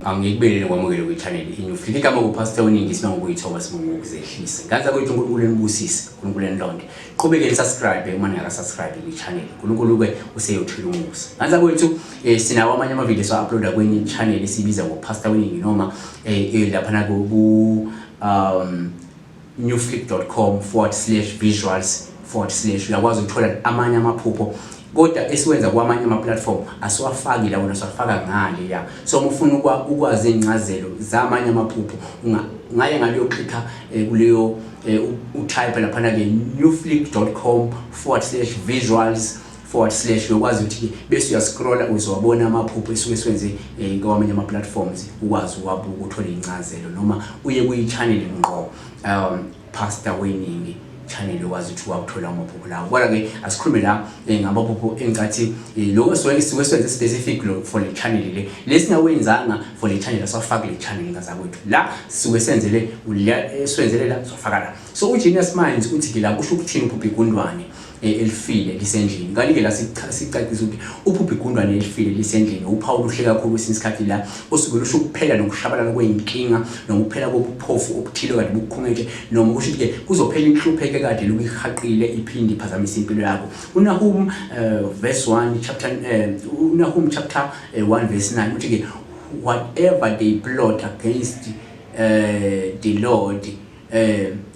Angikubelele kwamukele kwi-channel iNewflick. Igama kuPastor Uningi sima ngokuyithoba sima ngokuzehlisa. Nganza kwethu uNkulunkulu enibusise, uNkulunkulu enilonde. Qhubekeni subscribe uma ningaka-subscribe kwi-channel. uNkulunkulu-ke useyothela umusa. Nganza kwethu sinawo amanye ama-video siwa-uploada kwenye channel esiyibiza ngoPastor Uningi noma laphana ku newflick.com/visuals/ uyakwazi ukuthola amanye amaphupho kodwa esiwenza kwamanye ama-platform asiwafaki la wona, siwafaka ngale ya. So uma ufuna ukwazi iy'ncazelo zamanye amaphupho ungaye ngaleyo klikha kuleyo utype laphana-ke newflick.com/visuals/ uyokwazi ukuthi-ke bese uyascrolla uzowabona amaphupho esuke siwenze kwamanye ama-platforms, ukwazi uwabuka uthole incazelo noma uye kwi-channel ngqo, Pastor Weningi channel, ukwazi ukuthi wakuthola amaphupho lawo. Kodwa-ke asikhulume la ngamaphupho engicathi lokho suke senze specific lo for le channel le lesingawenzanga for le channel, asawafaki le channel ngazakwethu. La sisuke senzele siwenzele la, sofaka la. So uGenius Minds uthi-ke la kusho ukuthini uphupha igundwane elifile lisendlini? Kanti-ke la sicacisa ukuthi uphupha igundwane elifile lisendlini uphawu oluhle kakhulu kwesinye isikhathi la osuke lusho ukuphela nokushabalala kwey'nkinga noma ukuphela kobuphofu obuthile kade bukukhungethe, noma kusho ukuthi-ke kuzophela inhlupheko ekade lokhu ihaqile iphinde iphazamise impilo yakho. UNahum verse 1 chapter, uNahum chapter 1 verse 9 uthi-ke, "Whatever they plot against the Lord,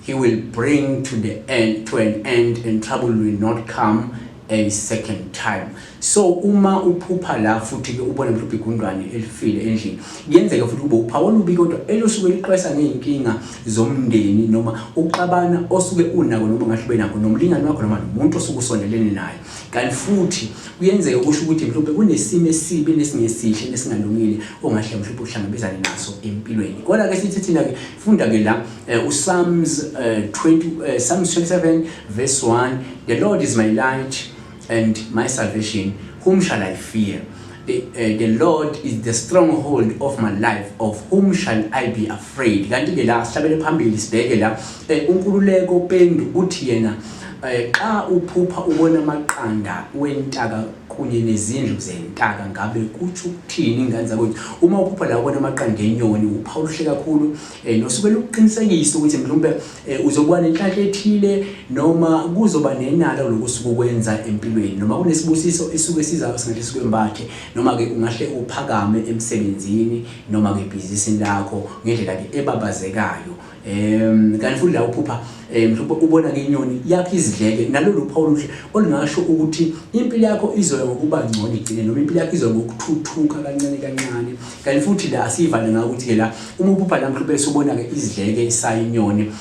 he will bring to the end to an end, and trouble will not come a second time." So uma uphupha la futhi ke ubona mhlawumbe igundwane elifile endlini, kuyenzeka futhi kube uphawu olubi kodwa elusuke lixwayisa ngey'nkinga zomndeni noma ukuxabana osuke unako noma ngahle ube nakho nomlingani wakho noma nomuntu osuke usondelene naye. Kanti futhi kuyenzeka kusho ukuthi mhlawumbe kunesimo esibi nesingesihle nesingalungile ongahle mhlawumbe uhlangabezane naso empilweni. Kodwa-ke sithi thina-ke funda-ke la uPsalms 20, Psalms 27 verse 1: "The Lord is my light and my salvation, whom shall I fear? The Lord is the stronghold of my life, of whom shall I be afraid?" Kanti-ke la sihlabele phambili sibheke la uNkululeko Pendu uthi yena xa uphupha ubona amaqanda wentaka kunye nezindlu zentaka ngabe kutsho ukuthini? Ingane zakwethu, uma uphupha la ubona amaqanda enyoni, uphawu oluhle kakhulu nosuke lukuqinisekisa ukuthi mhlawumbe uzokuba nenhlanhla ethile noma kuzoba nenala lokhu osuke ukwenza empilweni noma kunesibusiso esuke sizayo singahle sikwembathe, noma-ke ungahle uphakame emsebenzini noma-ke ebhizinisini lakho ngendlela-ke ebabazekayo. Kanti futhi la uphupha mhlawumbe ubona ke inyoni yakho izidleke, nalolu phawu oluhle olungasho ukuthi impilo yakho izoya ngokuba ngcono igcine noma impilo yakho izoya ngokuthuthuka kancane kancane. Kanti futhi la asiyivale ngako ukuthi-ke la uma uphupha la mhlawumbe subona-ke izidleke isayinyoni,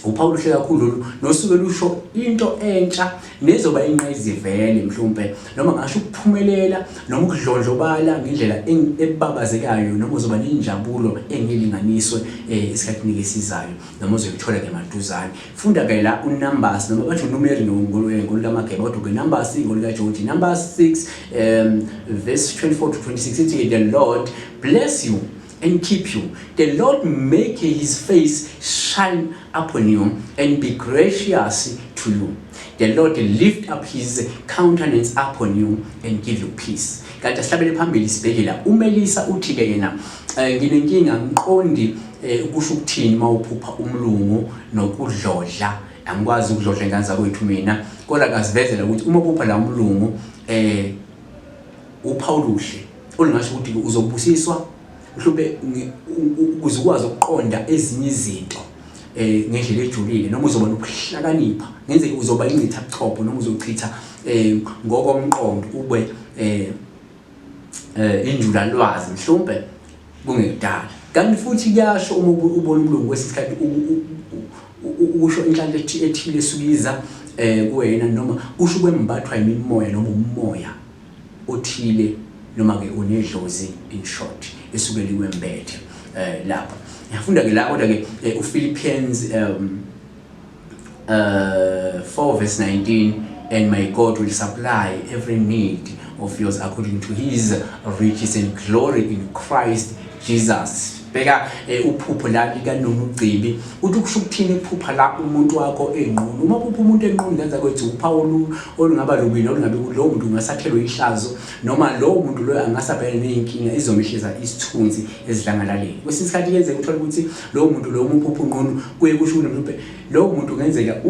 uphawu oluhle kakhulu lolu nosuke lusho into entsha nezoba ingqayizivele mhlawumbe noma ngasho ukuphumelela noma ukudlondlobala ngendlela ebabazekayo noma uzoba nenjabulo engelinganiswe esikhathini esizayo noma uzoyithola ke maduzane. Funda ke la uNumbers noma bathi uNumeri ngolukaMageba, kodwa ke Numbers ngolukaGeorge, Numbers 6 verse 24 to 26 ithi, "The Lord bless you and keep you. The Lord make his face shine upon you and be gracious to you. The Lord lift up his countenance upon you and give you peace." Kanti asihlabele phambili sibheke la uMelisa uthi ke yena nginenkinga, ngiqondi kusho ukuthini mawuphupha umlungu nokudlodla. Angikwazi ukudlodla, ingane zakwethu, mina, kodwa kasivezela ukuthi uma uphupha la umlungu uphawu luhle olungasho ukuthi uzobusiswa mhlawumbe ukuze ukwazi ukuqonda ezinye izinto ngendlela ejulile noma uzoba nokuhlakanipha, ngenzeka uzoba incitha buchopho noma uzochitha ngokomqondo ube injulalwazi mhlawumbe kungekudala. Kanti futhi kuyasho uma ubona umlungu kwesinye isikhathi ukusho inhlanhla ethile esukiza kuwena noma kusho kwembathwa imimoya noma umoya othile noma ke unedlozi in short esuke likwembethe lapha. Ngiyafunda ke la kodwa ke uPhilippians 4 verse 19: "And my God will supply every need of yours according to his riches and glory in Christ Jesus." Sibheka uphupho la likaNunu Gcibi, uthi kusho ukuthini ukuphupha la umuntu wakho enqunu. Uma uphupha umuntu enqunu ngenza kwethu uphawu olungaba lubi nolungabe lowo muntu ungasathelwe ihlazo noma lowo muntu loyo angasabhekana ney'nkinga ezizomehlisa isithunzi ezidlangalaleni. Kwesinye isikhathi kuyenzeka uthole ukuthi lowo muntu lowo uma uphupha unqunu kuye kusho ukuthi mhlawumbe lowo muntu kungenzeka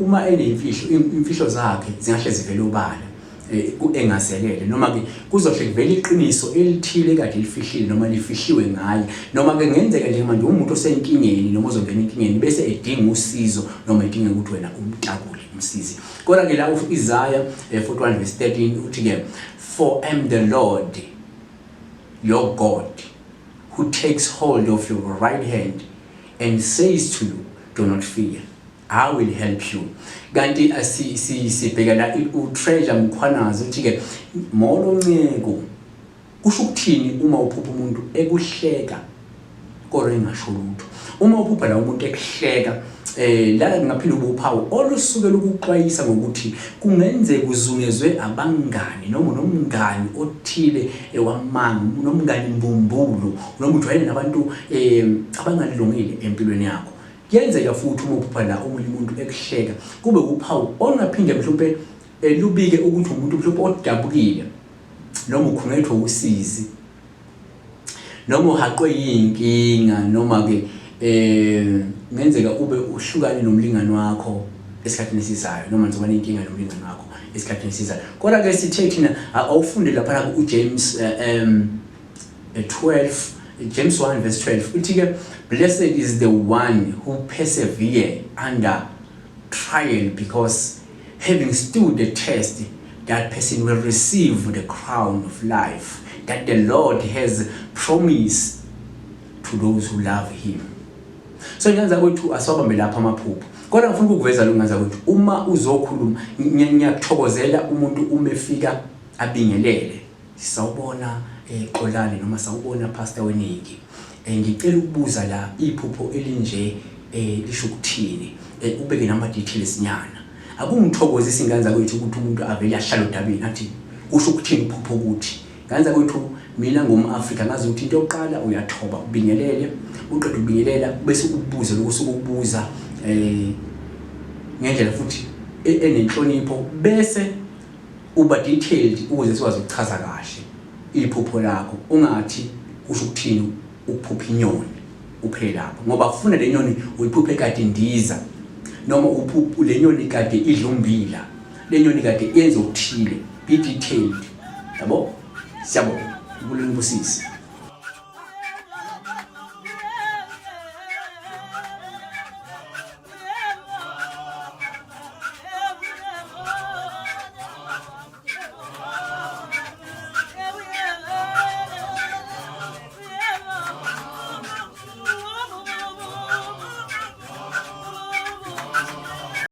uma eney'mfihlo iy'mfihlo zakhe zingahle zivele obala. Eh, engazelele noma ke kuzohle kuvele iqiniso elithile kade lifihlile noma lifihliwe ngaye noma ke ngenzeka nje manje umuntu osenkingeni noma ozongena enkingeni bese edinga usizo noma edinga ukuthi wena umtakule umsizi. Kodwa ke la uIsaiah 41 eh, verse 13 uthi ke, "For I am the Lord your God who takes hold of your right hand and says to you, do not fear, I will help you." Kanti sibheka la uTreasure Mkhwanazi uthi ke, "Molo Nceku, kusho ukuthini uma uphupha umuntu ekuhleka kodwa engasho lutho?" Uma uphupha la umuntu ekuhleka, la kungaphinde ube uphawu olusuke lukuxwayisa ngokuthi kungenzeka uzungezwe abangani noma nomngani othile ewamanga, nomngani mbumbulu, noma ujwayele nabantu abangalungile empilweni yakho. Kuyenzeka futhi uma uphupha la omunye umuntu ekuhleka kube uphawu olungaphinde mhlawumbe lubike ukuthi umuntu mhlawumbe odabukile noma ukhungethwe usizi noma uhaqwe yinkinga, noma ke ngenzeka ube uhlukane nomlingani wakho esikhathini esizayo noma nizoba nenkinga nomlingani wakho esikhathini esizayo. Kodwa ke sithe thina awufunde lapha uJames 12, James 1 verse 12, uthi ke, "Blessed is the one who persevere under trial, because having stood the test, that person will receive the crown of life that the Lord has promised to those who love him." So ngenza kwethu asiwabambe lapha amaphupho, kodwa ngifuna ukukuveza lo ngenza kwethu uma uzokhuluma, ngiyakuthokozela umuntu uma efika abingelele, "Sawubona Xolani," noma "Sawubona Pastor Weningi, ngicela ukubuza la iphupho elinje lisho ukuthini?" Ubeke nama details nyana. Akungithokozisi ingane zakwethu ukuthi umuntu avele ahlale odabeni athi kusho ukuthini uphupho ukuthi. Ngane zakwethu, mina ngum-Afrika ngazi ukuthi into yokuqala uyathoba, ubingelele, uqeda ukubingelela bese ubuze lokhu osuke ukubuza ngendlela futhi enenhlonipho, bese uba detailed ukuze sikwazi ukuchaza kahle iphupho lakho. Ungathi kusho ukuthini ukuphupha inyoni uphele lapho, ngoba kufuna le nyoni uyiphuphe kade indiza noma uphuphe le nyoni kade idla umbila, le nyoni kade yenza okuthile. Be detailed, yabo. Siyabonga, uNkulunkulu ubusise.